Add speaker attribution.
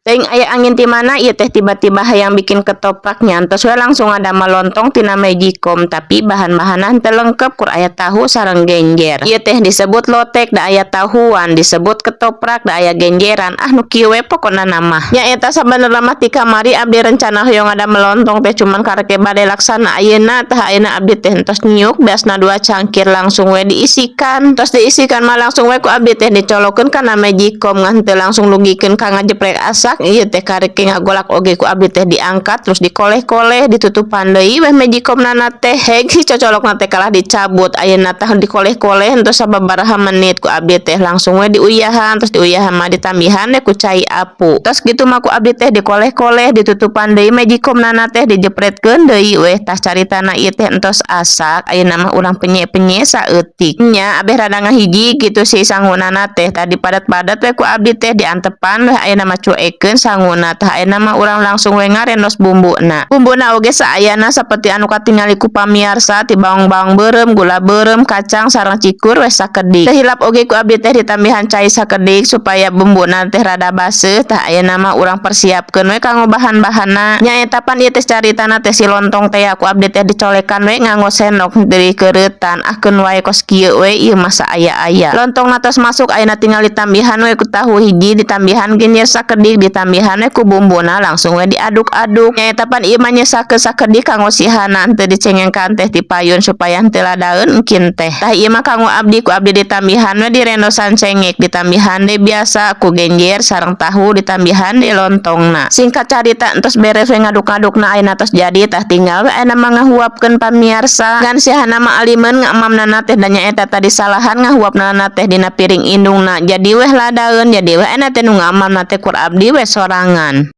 Speaker 1: Teuing aya angin ti mana ieu teh, tiba-tiba hayang bikin ketoprak nya, entos we langsung ngadamel lontong tina magicom, tapi bahan-bahanna henteu lengkep, kur aya tahu sareng genjer. Ieu teh disebut lotek da aya tahuan, disebut ketoprak da aya genjeran. Ah, nu kieu we pokona mah. Nya eta sabenerna mah ti kamari abdi rencana hoyong ngadamel lontong teh, cuman karek bade laksana ayeuna. Tah, ayeuna abdi teh entos nyiuk beasna 2 cangkir, langsung we diisikan. Tos diisikan mah langsung we ku abdi teh dicolokeun kana magicom, ngan teu langsung dugikeun ka ngajeprek asak ieu teh. Karek ngagolak oge ku abdi teh diangkat, terus dikoleh-koleh, ditutupan deui weh magicomna teh. Heg si cocolokna teh kalah dicabut ayeuna. Tah, dikoleh-koleh entos sababaraha menit, ku abdi teh langsung we diuyahan. Terus diuyahan mah ditambihan we ku cai apu. Tos kitu mah ku abdi teh dikoleh-koleh, ditutupan deui magicomna teh, dijepretkeun deui weh. Tah, caritana ieu teh entos asak, ayeuna mah urang penye-penye saeutik nya, abeh rada ngahiji kitu si sangunana teh. Tadi padat-padat we ku abdi teh diantepan weh, ayeuna mah cuekeun sanguna. Tah, ayeuna mah urang langsung we ngarendos bumbuna. Bumbuna oge saayana saperti anu katingali ku pamiarsa, ti bawang-bawang beureum, gula beureum, kacang sareng cikur we sakedik. Teu hilap oge ku abdi teh ditambihan cai sakedik supaya bumbuna teh rada baseuh. Tah, ayeuna mah urang persiapkeun we kanggo bahan-bahanna. Nyaeta pan ieu teh caritana teh si lontong teh ku abdi teh dicolekan we nganggo sendok deui keureutan. Ah, keun wae kos kieu we ieu mah, saaya-aya. Lontongna tos masuk, ayeuna tinggal ditambihan we ku tahu hiji, ditambihan genjer sakedik, ditambihan we ku bumbuna, langsung we diaduk-aduk. Nyaeta pan ieu mah nyesakeun sakedik kanggo sihana, henteu dicengengkan teh ti payun supaya henteu ladaeun engkin teh. Tah, ieu mah kanggo abdi, ku abdi ditambihan we direndosan cengek, ditambihan deui biasa ku genjer sareng tahu, ditambihan deui lontongna. Singkat carita, entos beres we ngaduk-ngadukna, ayeuna tos jadi. Tah, tinggal we ayeuna mah ngahuapkeun, pamiarsa. Ngan sihana mah alimeun ngaemamna teh, da nyaeta tadi salahan ngahuapna teh dina piring indungna, jadi weh ladaeun, jadi weh ayeuna teh nu ngaemamna teh kur abdi we sorangan.